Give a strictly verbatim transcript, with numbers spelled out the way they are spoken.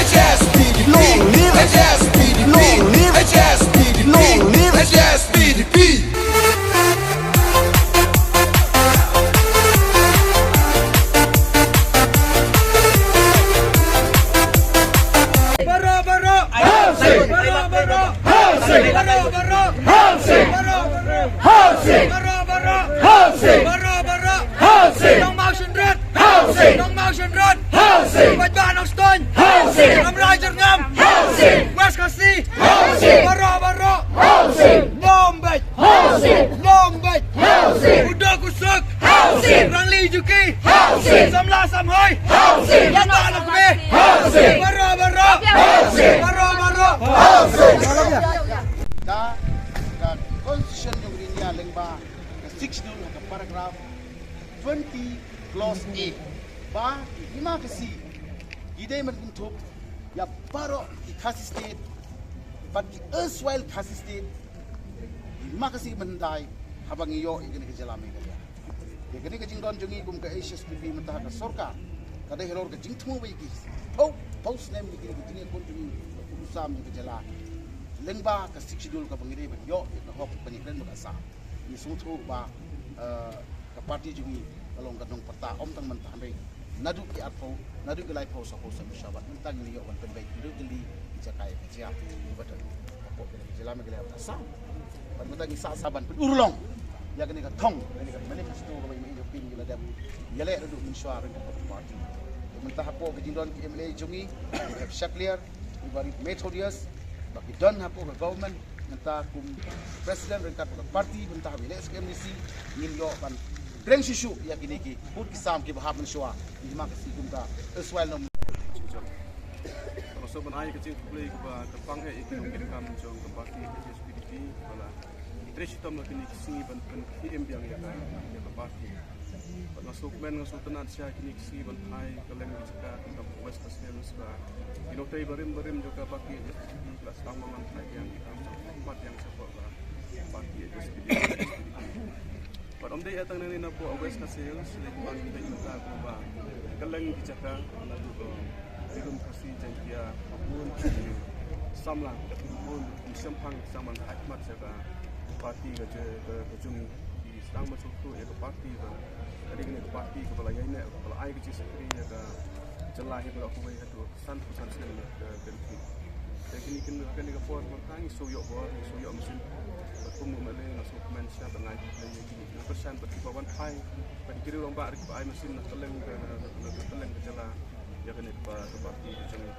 Long live, long live, long live, long live. Baro, baro. Housing. Baro, baro. Housing. Baro, baro. Housing. Baro, baro. Housing. Baro, baro. Housing. Baro, baro. Housing. Nongmawshynrut. Housing. Nongmawshynrut. Housing. Paidbah Nongstoiñ. Housing. Amrai Jyrngam. Housing. West Khasi. Housing. Baro, baro. Housing. Ym beit. Housing. Ym beit. Housing. U duk u suk. Housing. Rangli juki. Housing. Samla samhoi. Housing. Ïa ba lok me. Housing. Baro, baro. Housing. Baro, baro. Housing. Da, da constitution jong ka India lyngba ka Sixth Schedule ha ka paragraph twenty clause A, ba ki hima Khasi ki dei ban kynthup ïa baroh ki Khasi State bad ki erstwhile Khasi State, ki hima Khasi mynta haba ngi ïoh ïa kane ka jylla Meghalaya. Ïa kane ka jingdon jong ngi kum ka H S P D P mynta ha ka sorkar ka dei halor ka jingthmu ba ïa ki phew phew snem ïa kane ka jingïakhun jong ngi, u sam jong ka jylla lyngba ka Sixth Schedule kaba ngi dei ban ïoh ïa ka hok ban ïakren bad ka Assam. Ngi sngewthuh ba, eh, ka party jong ngi ka long ka nongpyrta ym tang mynta hynrei naduh ki arphew, naduh ki laiphew, sawphew snem sha bad mynta ngi ïoh ban pynbeit naduh Delhi ki jaka ïa ka jia ba don hapoh ka jylla Meghalaya bad Assam. Bad mynta ngi sah sah ban pynurlong ïa kane ka thong, kane ka manifesto kaba i Mei Hoping ki la dep ïaleh naduh mynshuwa ryngkat ka party. Mynta hapoh ka jingdon ki M L A jong ngi, ki Hep Shakliar, ki Barit Methodius, ba ki don hapoh ka government, mynta kum president ryngkat ka party, mynta haba ïaleh sha ka M D C, ngin ïoh ban kren shuh shuh ïa kine ki pud ki sam kiba hap mynshuwa, ki hima Khasi kum ka erstwhile nong. Nga sngewbha ban ai ka jingkhublei kaba kyrpang ïa ki nongkitkam jong ka party H S P D P, ba la trei shitom ha kine ki sngi ban pynkhie im biang ïa ka, ïa ka party. Bad nga sngewkmen, nga sngewtynnat sha kine ki sngi ban phai kylleng ki jaka, khamtam West Khasi Hills ba ki nongtrei barim barim jong ka party H S P D P ki la sdang ban phai biang, ki dang sdang ban phai biang shapoh ka party H S P D P. Bad ym dei tang nangne napoh West Khasi Hills, leit ban peit mynta kumba kylleng ki jaka, naduh, eh, Ri Lum Khasi, Jaiñtia, bun ki samla, bun ki shemphang ki sdang ban phai khmat sha ka party ka jong, ka, ka jong ngi. Ki sdang ban sngewthuh ïa ka party ba ka dei kane ka party kaba la ïaineh, kaba la ai ka jingshakri ïa ka jylla hi baroh kawei haduh san phew san snem ka, ka, ka, kine, kine, kane ka por mynta ngi shu ïoh bor, ngi shu ïoh mynsiem. Bad kum u M L A nga sngewkmen shisha ban ai khublei ïa kine ki nongkyrshan bad kiba wan phai, bad ki riew rangbah ruh kiba ai mynsiem na kylleng ka, na, na, na kylleng ka jylla ïa kane ka, ka party ka jong ngi.